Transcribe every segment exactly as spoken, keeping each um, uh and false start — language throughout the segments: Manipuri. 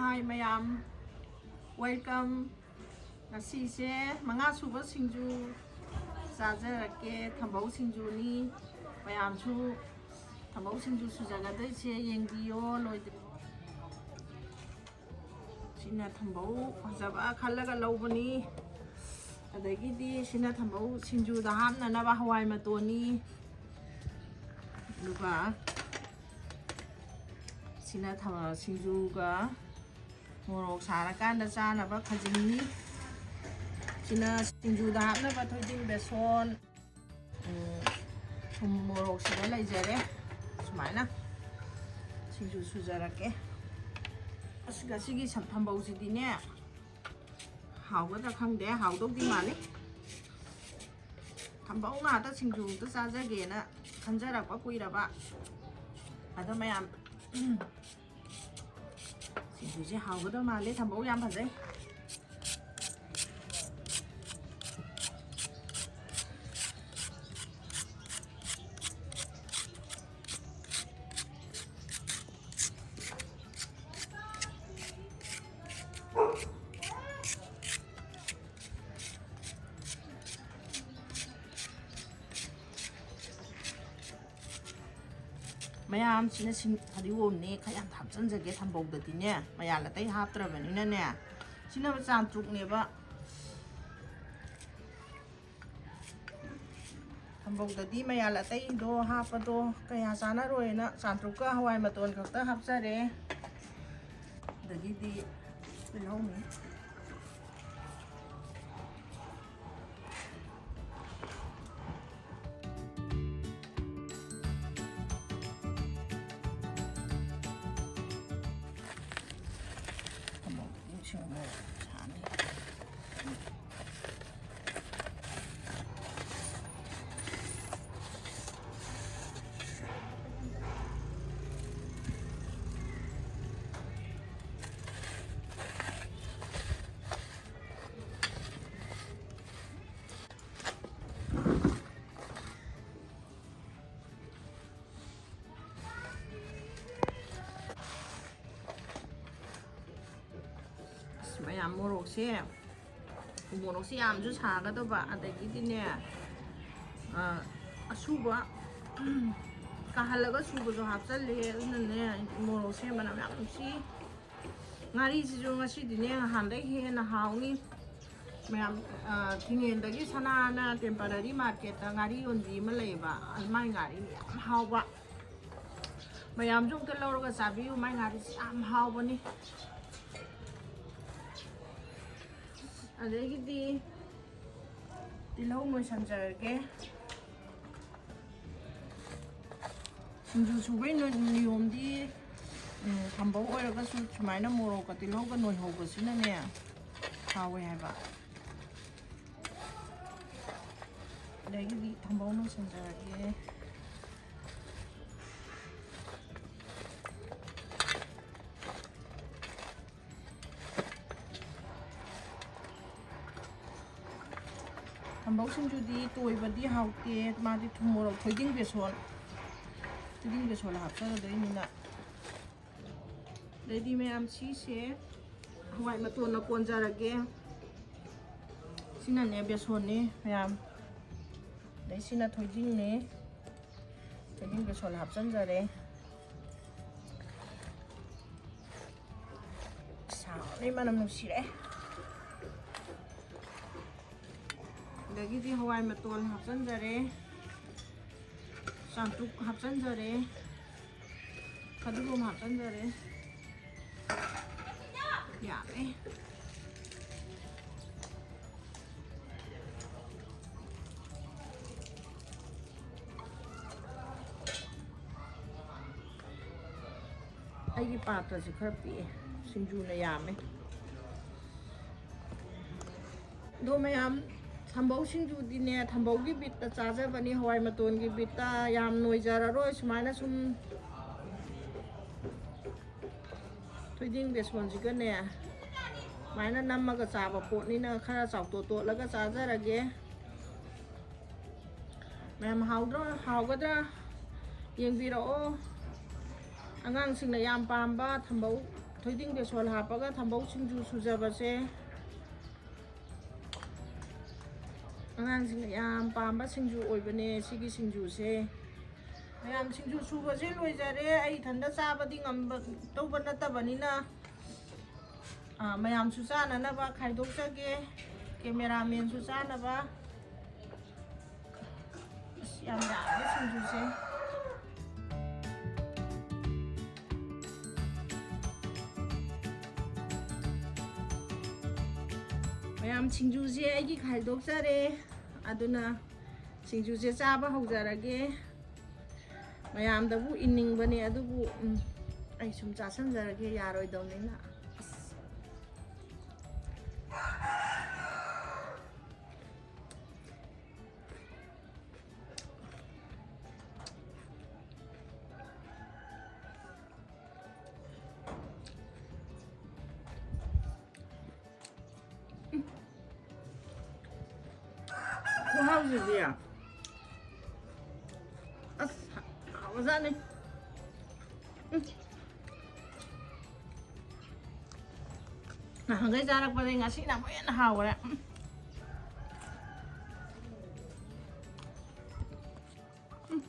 Hi ꯃꯌꯥꯝ, welcome. ꯉꯁꯤꯁꯦ ꯃꯉꯥ ꯁꯨꯕ ꯁꯤꯡꯖꯨ ꯆꯥꯖꯔꯛꯀꯦ꯫ ꯊꯝꯕꯧ ꯁꯤꯡꯖꯨꯅꯤ꯫ ꯃꯌꯥꯝꯁꯨ ꯊꯝꯕꯧ ꯁꯤꯡꯖꯨ ꯁꯨꯖꯒꯗꯣꯏꯁꯦ ꯌꯦꯡꯕꯤꯌꯣ ꯂꯣꯏꯗ꯭ꯔꯤ꯫ ꯁꯤꯅ ꯊꯝꯕꯧ ꯐꯖꯕ ꯈꯜꯂꯒ ꯂꯧꯕꯅꯤ꯫ ꯑꯗꯒꯤꯗꯤ ꯁꯤꯅ ꯊꯝꯕꯧ ꯁꯤꯡꯖꯨꯗ ꯍꯥꯞꯅꯅꯕ ꯍꯋꯥꯏ ꯃꯇꯣꯟꯅꯤ꯫ ꯑꯗꯨꯒ ꯁꯤꯅ ꯊ-, ꯁꯤꯡꯖꯨꯒ ꯃꯣꯔꯣꯛ ꯁꯥꯔꯀꯥꯟꯗ ꯆꯥꯅꯕ ꯈꯖꯤꯡꯅꯤ꯫ ꯁꯤꯅ ꯁꯤꯡꯖꯨꯗ ꯍꯥꯞꯅꯕ ꯊꯣꯏꯗꯤꯡ ꯕꯦꯁꯣꯟ꯫ ꯎꯝ, ꯊꯨꯝ ꯃꯣꯔꯣꯛ ꯁꯤꯗ ꯂꯩꯖꯔꯦ꯫ ꯁꯨꯃꯥꯏꯅ ꯁꯤꯡꯖꯨ ꯁꯨꯖꯔꯛꯀꯦ꯫ ꯑꯁ, ꯉꯁꯤꯒꯤ ꯁꯝ-, ꯊꯝꯕꯧꯁꯤꯗꯤꯅꯦ, ꯍꯥꯎꯒꯗ꯭ꯔꯥ ꯈꯪꯗꯦ, ꯍꯥꯎꯗꯧꯗꯤ ꯃꯥꯜꯂꯤ꯫ ꯊꯝꯕꯧ ꯉꯥꯛꯇ ꯁꯤꯡꯖꯨ ꯑꯝꯇ ꯆꯥꯖꯒꯦꯅ ꯈꯟꯖꯔꯛꯄ ꯀꯨꯏꯔꯕ꯫ ꯑꯗꯣ ꯃꯌꯥꯝ, ꯁꯤꯡꯖꯨꯁꯦ ꯍꯥꯎꯒꯗꯕ ꯃꯥꯜꯂꯦ, ꯊꯝꯕꯧ ꯌꯥꯝ ꯐꯖꯩ꯫ ꯃꯌꯥꯝꯁꯤꯅ ꯁꯤꯡ-, ꯐꯗꯤꯒꯣꯝꯅꯦ ꯈꯔ ꯌꯥꯝ ꯍꯥꯞꯆꯤꯟꯖꯒꯦ ꯊꯝꯕꯧꯗꯗꯤꯅꯦ, ꯃꯌꯥꯜ ꯑꯇꯩ ꯍꯥꯞꯇ꯭ꯔꯕꯅꯤꯅꯅꯦ꯫ ꯁꯤꯅ ꯆꯥꯝꯇ꯭ꯔꯨꯛꯅꯦꯕ꯫ ꯊꯝꯕꯧꯗꯗꯤ ꯃꯌꯥꯜ ꯑꯇꯩꯗꯣ ꯍꯥꯞꯄꯗꯣ ꯀꯌꯥ ꯆꯥꯅꯔꯣꯏꯅ ꯆꯥꯝꯇ꯭ꯔꯨꯛꯀ ꯍꯋꯥꯏ ꯃꯇꯣꯟ ꯈꯛꯇ ꯍꯥꯞꯆꯔꯦ꯫ ꯑꯗꯒꯤꯗꯤ ꯇꯤꯜꯍꯧꯅꯤ꯫ ꯊꯝꯕꯧꯗꯗꯤ ꯁꯤꯡ ꯃꯣꯔꯣꯛ ꯁꯥꯅꯤ꯫ ꯃꯌꯥꯝ ꯃꯣꯔꯣꯛꯁꯦ, ꯃꯣꯔꯣꯛꯁꯦ ꯌꯥꯝꯁꯨ ꯁꯥꯒꯗꯕ, ꯑꯗꯒꯤꯗꯤꯅꯦ, ꯑ, ꯑꯁꯨꯕ, ꯀꯥꯍꯜꯂꯒ ꯁꯨꯕꯁꯨ ꯍꯥꯞꯆꯜꯂꯦ꯫ ꯑꯗꯨꯅꯅꯦ, ꯃꯣꯔꯣꯛꯁꯦ ꯃꯅꯝ ꯌꯥꯝ ꯅꯨꯡꯁꯤ꯫ ꯉꯥꯔꯤꯁꯤꯁꯨ ꯉꯁꯤꯗꯤꯅꯦ, ꯅꯍꯥꯟꯗꯩ ꯍꯦꯟꯅ ꯍꯥꯎꯅꯤ꯫ ꯃꯌꯥꯝ, ꯑ, ꯊꯤꯡꯉꯦꯟꯗꯒꯤ ꯁꯅꯥꯅ temporary marketꯇ ꯉꯥꯔꯤ ꯌꯣꯟꯕꯤ ꯑꯃ ꯂꯩꯌꯦꯕ, ꯃꯥꯏ ꯉꯥꯔꯤꯅꯤ ꯌꯥꯝ ꯍꯥꯎꯕ꯫ ꯃꯌꯥꯝꯁꯨ ꯑꯝꯇ ꯂꯧꯔꯒ ꯆꯥꯕꯤꯌꯨ, ꯃꯥꯏ ꯉꯥꯔꯤꯁꯤ ꯌꯥꯝ ꯍꯥꯎꯕꯅꯤ꯫ ꯑꯗꯒꯤꯗꯤ ꯇꯤꯜꯍꯧ ꯅꯣꯏꯁꯟꯖꯔꯒꯦ꯫ ꯁꯤꯡꯖꯨ ꯁꯨꯕꯩ ꯅꯣ-, ꯅꯤꯌꯣꯝꯗꯤ, ꯎꯝ, ꯊꯝꯕꯧ ꯑꯣꯏꯔꯒꯁꯨ ꯁꯨꯃꯥꯏꯅ ꯃꯣꯔꯣꯛꯀ ꯇꯤꯜꯍꯧꯒ ꯅꯣꯏꯍꯧꯕꯁꯤꯅꯅꯦ, ꯍꯥꯎꯋꯦ ꯍꯥꯏꯕ꯫ ꯑꯗꯒꯤꯗꯤ ꯊꯝꯕꯧ ꯅꯣꯏꯁꯟꯖꯔꯒꯦ꯫ ꯊꯝꯕꯧ ꯁꯤꯡꯖꯨꯗꯤ ꯇꯣꯏꯕꯗꯤ ꯍꯥꯎꯇꯦ, ꯃꯥꯗꯤ ꯊꯨꯝ ꯃꯣꯔꯣꯛ, ꯊꯣꯏꯗꯤꯡ ꯕꯦꯁꯣꯟ, ꯊꯣꯏꯗꯤꯡ ꯕꯦꯁꯣꯟ ꯍꯥꯞꯆꯔꯗꯣꯏꯅꯤꯅ꯫ ꯑꯗꯩꯗꯤ ꯃꯌꯥꯝ, ꯁꯤꯁꯦ ꯍꯋꯥꯏ ꯃꯇꯣꯟꯅ ꯀꯣꯟꯖꯔꯒꯦ꯫ ꯁꯤꯅꯅꯦ ꯕꯦꯁꯣꯟꯅꯤ ꯃꯌꯥꯝ, ꯑꯗꯩ ꯁꯤꯅ ꯊꯣꯏꯗꯤꯡꯅꯤ꯫ ꯊꯣꯏꯗꯤꯡ ꯕꯦꯁꯣꯟ ꯍꯥꯞꯆꯤꯟꯖꯔꯦ꯫ ꯁꯥꯎꯅꯤ, ꯃꯅꯝ ꯅꯨꯡꯁꯤꯔꯦ꯫ ꯑꯗꯒꯤꯗꯤ ꯍꯋꯥꯏ ꯃꯇꯣꯟ ꯍꯥꯞꯆꯤꯟꯖꯔꯦ, ꯆꯥꯡꯇ꯭ꯔꯨꯛ ꯍꯥꯞꯆꯤꯟꯖꯔꯦ, ꯐꯗꯤꯒꯣꯝ ꯍꯥꯞꯆꯤꯟꯖꯔꯦ꯫ ꯌꯥꯝꯃꯦ꯫ ꯑꯩꯒꯤ ꯄꯥꯇ꯭ꯔꯁꯦ ꯈꯔ ꯄꯤꯛꯑꯦ, ꯁꯤꯡꯖꯨꯅ ꯌꯥꯝꯃꯦ꯫ ꯑꯗꯣ ꯃꯌꯥꯝ, ꯊꯝꯕꯧ ꯁꯤꯡꯖꯨꯗꯤꯅꯦ, ꯊꯝꯕꯧꯒꯤ ꯕꯤꯠꯇ ꯆꯥꯖꯕꯅꯤ, ꯍꯋꯥꯏ ꯃꯇꯣꯟꯒꯤ ꯕꯤꯠꯇ꯫ ꯌꯥꯝ ꯅꯣꯏꯖꯔꯔꯣꯏ, ꯁꯨꯃꯥꯏꯅ ꯁꯨꯝ ꯊꯣꯏꯗꯤꯡ ꯕꯦꯁꯣꯟꯁꯤꯒꯅꯦ ꯁꯨꯃꯥꯏꯅ ꯅꯝꯃꯒ ꯆꯥꯕ ꯄꯣꯠꯅꯤꯅ ꯈꯔ ꯆꯥꯎꯇꯣꯠ ꯇꯣꯠꯂꯒ ꯆꯥꯖꯔꯒꯦ꯫ ꯃꯌꯥꯝ ꯍꯥꯎꯗ꯭ꯔꯣ? ꯍꯥꯎꯒꯗ꯭ꯔꯥ? ꯌꯦꯡꯕꯤꯔꯛꯑꯣ꯫ ꯑꯉꯥꯡꯁꯤꯡꯅ ꯌꯥꯝ ꯄꯥꯝꯕ ꯊꯝꯕꯧ ꯊꯣꯏꯗꯤꯡ ꯕꯦꯁꯣꯟ ꯍꯥꯞꯄꯒ ꯊꯝꯕꯧ ꯁꯤꯡꯖꯨ ꯁꯨꯖꯕꯁꯦ ꯑꯉꯥꯡꯁꯤꯡꯅ ꯌꯥꯝ ꯄꯥꯝꯕ ꯁꯤꯡꯖꯨ ꯑꯣꯏꯕꯅꯦ꯫ ꯁꯤꯒꯤ ꯁꯤꯡꯖꯨꯁꯦ ꯃꯌꯥꯝ ꯁꯤꯡꯖꯨ ꯁꯨꯕꯁꯦ ꯂꯣꯏꯖꯔꯦ꯫ ꯑꯩ ꯏꯊꯟꯗ ꯆꯥꯕꯗꯤ ꯉꯝꯕ ꯇꯧꯕ ꯅꯠꯇꯕꯅꯤꯅ, ꯑꯥ, ꯃꯌꯥꯝꯁꯨ ꯆꯥꯅꯅꯕ ꯈꯥꯏꯗꯣꯛꯆꯒꯦ꯫ ꯀꯦꯃꯦꯔꯥꯃꯦꯟꯁꯨ ꯆꯥꯅꯕ꯫ ꯑꯁ, ꯌꯥꯝ ꯌꯥꯝꯃꯦ ꯁꯤꯡꯖꯨꯁꯦ꯫ ꯃꯌꯥꯝ, ꯁꯤꯡꯖꯨꯁꯦ ꯑꯩꯒꯤ ꯈꯥꯏꯗꯣꯛꯆꯔꯦ꯫ ꯑꯗꯨꯅ ꯁꯤꯡꯖꯨꯁꯦ ꯆꯥꯕ ꯍꯧꯖꯔꯒꯦ꯫ ꯃꯌꯥꯝꯗꯕꯨ ꯏꯟꯅꯤꯡꯕꯅꯦ, ꯑꯗꯨꯕꯨ, ꯎꯝ, ꯑꯩ ꯁꯨꯝ ꯆꯥꯁꯟꯖꯔꯒꯦ, ꯌꯥꯔꯣꯏꯗꯧꯅꯤꯅ꯫ ꯑꯁ꯫ ꯈꯨꯍꯥꯎꯁꯤꯗꯤ꯫ ꯑꯁ, ꯍꯥꯎꯕꯖꯥꯠꯅꯤ꯫ ꯎꯝ꯫ ꯅꯍꯥꯟꯈꯩ ꯆꯥꯔꯛꯄꯗꯩ ꯉꯁꯤꯅ ꯑꯃꯨꯛ ꯍꯦꯟꯅ ꯍꯥꯎꯈ꯭ꯔꯦ꯫ ꯎꯝ꯫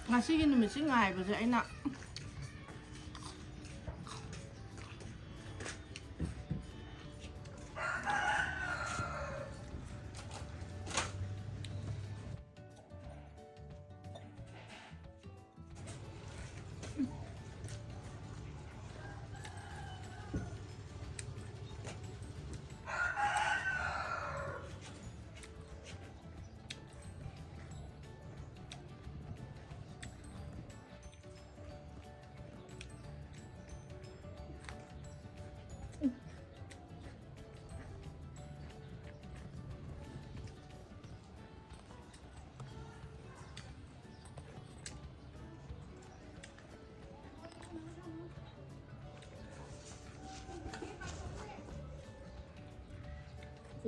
ꯉꯁꯤꯒꯤ ꯅꯨꯃꯤꯠꯁꯤ ꯉꯥꯏꯕꯁꯦ ꯑꯩꯅ꯫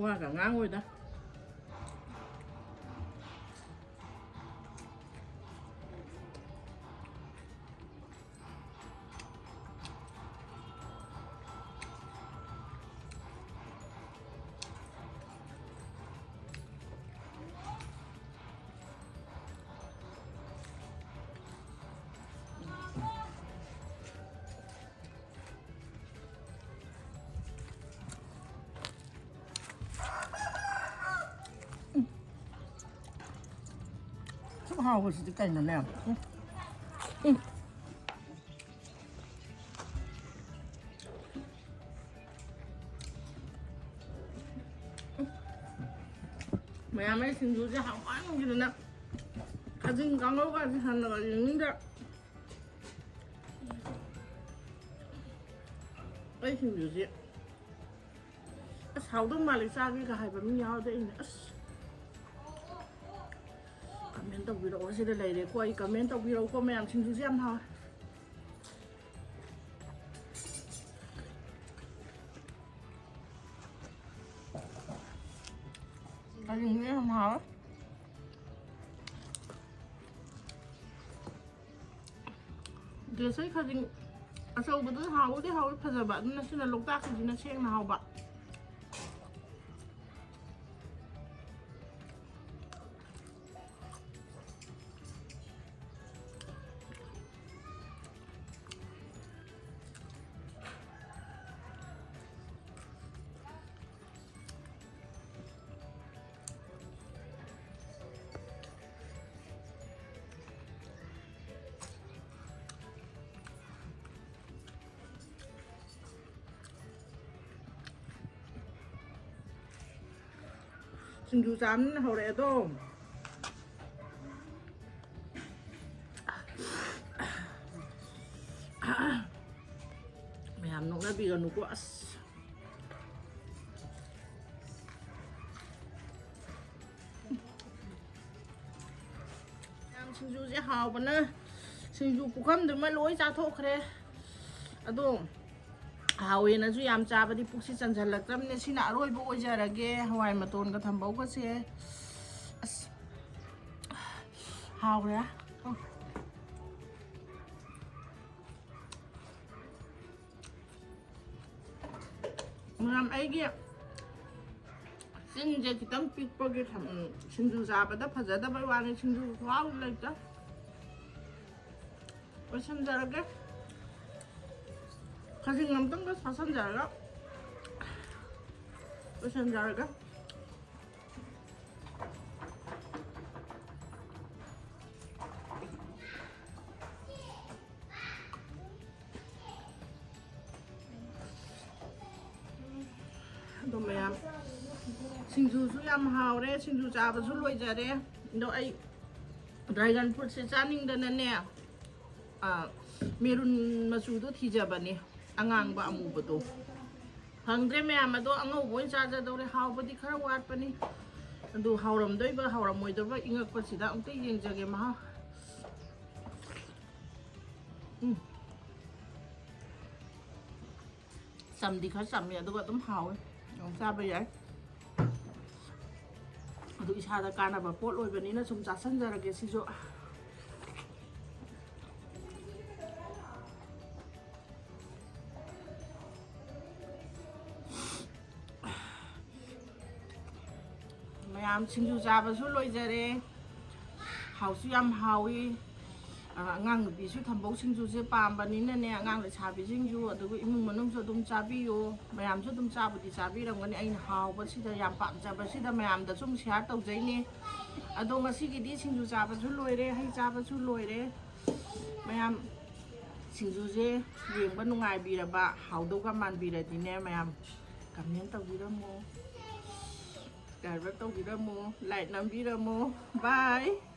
ꯋꯥꯒ ꯉꯥꯡꯉꯣꯏꯗ꯫ ꯍꯥꯎꯕꯁꯤꯗꯤ ꯀꯩꯅꯣꯅꯦ꯫ ꯎꯝ꯫ ꯎꯝ꯫ ꯃꯌꯥꯝ ꯑꯩ ꯁꯤꯡꯖꯨꯁꯦ ꯍꯥꯎꯃꯟꯈꯤꯗꯅ ꯈꯥꯖꯤꯡ ꯀꯥꯡꯉꯧꯒꯁꯦ ꯍꯟꯅꯒ ꯌꯦꯡꯅꯤꯡꯗ꯭ꯔꯦ꯫ ꯑꯩ ꯁꯤꯡꯖꯨꯁꯦ ꯑꯁ ꯍꯥꯎꯗꯧ ꯃꯥꯜꯂꯦ ꯆꯥꯒꯦꯒ ꯍꯥꯏꯕ ꯃꯤ ꯌꯥꯎꯔꯗꯤ ꯑꯩꯅ ꯑꯁ ꯀꯃꯦꯟ ꯇꯧꯕꯤꯔꯛꯑꯣ꯫ ꯁꯤꯗ ꯂꯩꯔꯦꯀꯣ꯫ ꯑꯩ ꯀꯃꯦꯟ ꯇꯧꯕꯤꯔꯛꯎꯀꯣ ꯃꯌꯥꯝ꯫ ꯁꯤꯡꯖꯨꯁꯦ ꯌꯥꯝ ꯍꯥꯎꯋꯦ꯫ ꯈꯥꯖꯤꯡꯁꯦ ꯌꯥꯝ ꯍꯥꯎꯋꯦ꯫ ꯗꯦꯁꯩ ꯈꯥꯖꯤꯡ ꯑꯆꯧꯕꯗꯨꯅ ꯍꯥꯎꯕꯗꯤ ꯍꯥꯎꯋꯤ ꯐꯖꯕ, ꯑꯗꯨꯅ ꯁꯤꯅ ꯂꯣꯛꯇꯥꯛꯀꯤꯁꯤꯅ ꯁꯦꯡꯅ ꯍꯥꯎꯕ꯫ ꯁꯤꯡꯖꯨ ꯆꯥꯕꯅꯤꯅ ꯍꯧꯔꯛꯑꯦ ꯑꯗꯣ꯫ ꯃꯌꯥꯝ ꯅꯣꯛꯅꯕꯤꯒꯅꯨꯀꯣ꯫ ꯑꯁ꯫ ꯌꯥꯝ ꯁꯤꯡꯖꯨꯁꯦ ꯍꯥꯎꯕꯅ ꯁꯤꯡꯖꯨ ꯄꯨꯈꯝꯗꯨꯃ ꯂꯣꯏ ꯆꯥꯊꯣꯛꯈ꯭ꯔꯦ꯫ ꯑꯗꯣ ꯍꯥꯎꯋꯦꯅꯁꯨ ꯌꯥꯝ ꯆꯥꯕꯗꯤ ꯄꯨꯛꯁꯤ ꯆꯟꯁꯤꯜꯂꯛꯇ꯭ꯔꯕꯅꯦ꯫ ꯁꯤꯅ ꯑꯔꯣꯏꯕ ꯑꯣꯏꯖꯔꯒꯦ꯫ ꯍꯋꯥꯏ ꯃꯇꯣꯟꯒ ꯊꯝꯕꯧꯒꯁꯦ꯫ ꯑꯁ꯫ ꯍꯥꯎꯔꯦ꯫ ꯃꯌꯥꯝ ꯑꯩꯒꯤ ꯆꯤꯟꯁꯦ ꯈꯤꯇꯪ ꯄꯤꯛꯄꯒꯤ ꯊꯝ-, ꯁꯤꯡꯖꯨ ꯆꯥꯕꯗ ꯐꯖꯗꯕꯩ ꯋꯥꯅꯤ꯫ ꯁꯤꯡꯖꯨ ꯈꯨꯍꯥꯎꯗꯤ ꯂꯩꯇꯦ꯫ ꯂꯣꯏꯁꯤꯟꯖꯔꯒꯦ꯫ ꯈꯖꯤꯡ ꯑꯝꯇꯪꯒ ꯆꯥꯁꯤꯟꯖꯔꯒ ꯂꯣꯏꯁꯤꯟꯖꯔꯒꯦ꯫ ꯁꯤꯡꯖꯨꯁꯨ ꯌꯥꯝ ꯍꯥꯎꯔꯦ, ꯁꯤꯡꯖꯨ ꯆꯥꯕꯁꯨ ꯂꯣꯏꯖꯔꯦ꯫ ꯑꯗꯣ ꯑꯩ dragon fruitꯁꯦ ꯆꯥꯅꯤꯡꯗꯅꯅꯦ, ꯑꯥ, maroon ꯃꯆꯨꯗꯣ ꯊꯤꯖꯕꯅꯦ, ꯑꯉꯥꯡꯕ ꯑꯃꯨꯕꯗꯣ ꯐꯪꯗ꯭ꯔꯦ ꯃꯌꯥꯝ꯫ ꯑꯗꯣ ꯑꯉꯧꯕ ꯑꯣꯏꯅ ꯆꯥꯖꯗꯧꯔꯦ꯫ ꯍꯥꯎꯕꯗꯤ ꯈꯔ ꯋꯥꯠꯄꯅꯤ꯫ ꯑꯗꯨ ꯍꯥꯎꯔꯝꯗꯣꯏꯕ ꯍꯥꯎꯔꯝꯃꯣꯏꯗꯕ ꯏꯪꯉꯛꯄꯁꯤꯗ ꯑꯝꯇ ꯌꯦꯡꯖꯒꯦ ꯃꯍꯥꯎ꯫ ꯎꯝ꯫ ꯆꯝꯗꯤ ꯈꯔ ꯆꯝꯃꯤ, ꯑꯗꯨꯒ ꯑꯗꯨꯝ ꯍꯥꯎꯋꯦ, ꯑꯗꯨꯝ ꯆꯥꯕ ꯌꯥꯏ꯫ ꯑꯗꯨ ꯏꯁꯥꯗ ꯀꯥꯟꯅꯕ ꯄꯣꯠ ꯑꯣꯏꯕꯅꯤꯅ ꯁꯨꯝ ꯆꯥꯁꯟꯖꯔꯒꯦ ꯁꯤꯁꯨ꯫ ꯃꯌꯥꯝ, ꯁꯤꯡꯖꯨ ꯆꯥꯕꯁꯨ ꯂꯣꯏꯖꯔꯦ꯫ ꯍꯥꯎꯁꯨ ꯌꯥꯝ ꯍꯥꯎꯏ꯫ ꯑ, ꯑꯉꯥꯡ ꯅꯨꯄꯤꯁꯨ ꯊꯝꯕꯧ ꯁꯤꯡꯖꯨꯁꯦ ꯄꯥꯝꯕꯅꯤꯅꯅꯦ, ꯑꯉꯥꯡ ꯂꯩꯁꯥꯕꯤꯁꯤꯡꯁꯨ, ꯑꯗꯨꯒ ꯏꯃꯨꯡ ꯃꯅꯨꯡꯁꯨ ꯑꯗꯨꯝ ꯆꯥꯕꯤꯌꯨ꯫ ꯃꯌꯥꯝꯁꯨ ꯑꯗꯨꯝ ꯆꯥꯕꯨꯗꯤ ꯆꯥꯕꯤꯔꯝꯒꯅꯤ꯫ ꯑꯩꯅ ꯍꯥꯎꯕꯁꯤꯗ, ꯌꯥꯝ ꯄꯥꯝꯖꯕꯁꯤꯗ ꯃꯌꯥꯝꯗ ꯁꯨꯝ share ꯇꯧꯖꯩꯅꯦ꯫ ꯑꯗꯣ ꯉꯁꯤꯒꯤꯗꯤ ꯁꯤꯡꯖꯨ ꯆꯥꯕꯁꯨ ꯂꯣꯏꯔꯦ, ꯍꯩ ꯆꯥꯕꯁꯨ ꯂꯣꯏꯔꯦ꯫ ꯃꯌꯥꯝ, ꯁꯤꯡꯖꯨꯁꯦ ꯌꯦꯡꯕ ꯅꯨꯡꯉꯥꯏꯕꯤꯔꯕ, ꯍꯥꯎꯗꯧꯒ ꯃꯥꯟꯕꯤꯔꯗꯤꯅꯦ ꯃꯌꯥꯝ, comment ꯇꯧꯕꯤꯔꯝꯃꯣ, subscribe ꯇꯧꯕꯤꯔꯝꯃꯣ, like ꯅꯝꯕꯤꯔꯝꯃꯣ꯫ Bye꯫